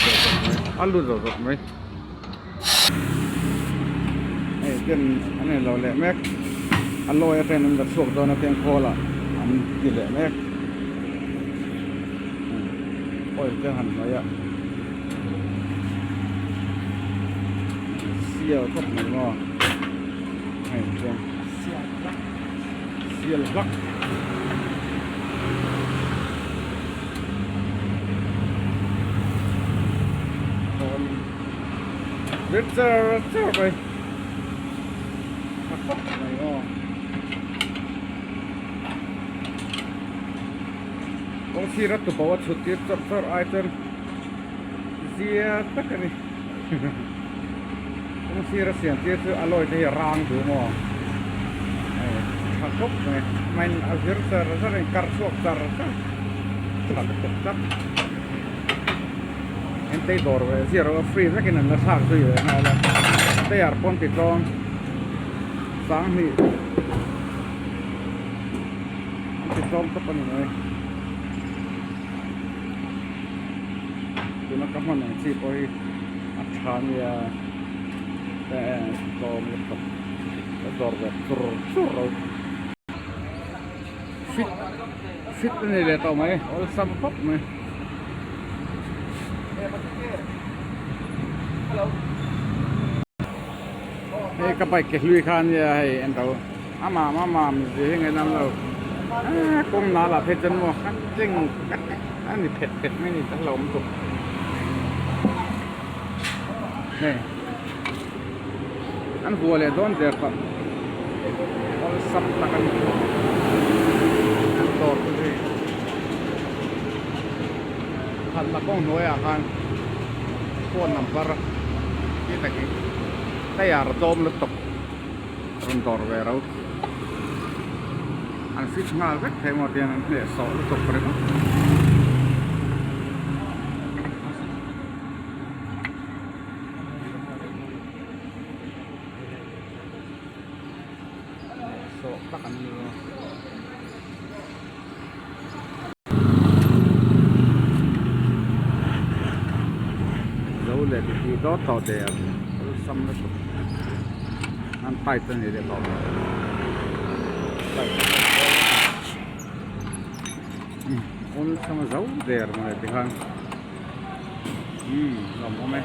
zawt zawt mai a lut zawt zawt mai hei ten an en lo leh mek a lawi atangin an la chhuak dawn a tiang khawl ah an ti leh mek oil te han hnawih a sial khawp mai maw hei chuan sial hlak Rit char char mai tha khawp mai aw kawng sir a tubo a chhut tir chawrh chawrh ai chuan zia tak a ni kawng sir a siam tir chu a lawi te hi a rang duh maw hei tha khawp mai main a zir char char a inkar chhuak char char tha lutuk tlat. Entei dawr ve ziah rawh a free vekin an la thlak zui ve nghal a tayar pawn ti tlawm sanghnih an ti tlawm tawp a ni mai tuna ka hman ang chi pawh hi a tha nia tlawm lutuk ka dawr ve chur chur lo fit fit a ni leh tawh mai awlsam khawp mai. Hei ka bike ke hlui kha ania hei en ro a mam a mam zia hi ngainam lo aaa kawng nal ah phei chuan maw a cheng a ni phet phet mai ni ta hlauhawm tuk hei an vua leh dawn der tawh awlsam tak a ni an dawr chu hei. Khatna kawng hnuaiah khan phone number chi takin tayar dawm lutuk rawn dawr ve ro an fit nghal vek thei maw tiang an hnehsawh lutuk ringawt. Hnehsawh tak an ni a. Zo leh ti tih dawt tawh der awlsam lutuk an tight a ni leh tawh awlsam a zo der mawle tikhan umm lawmawm e.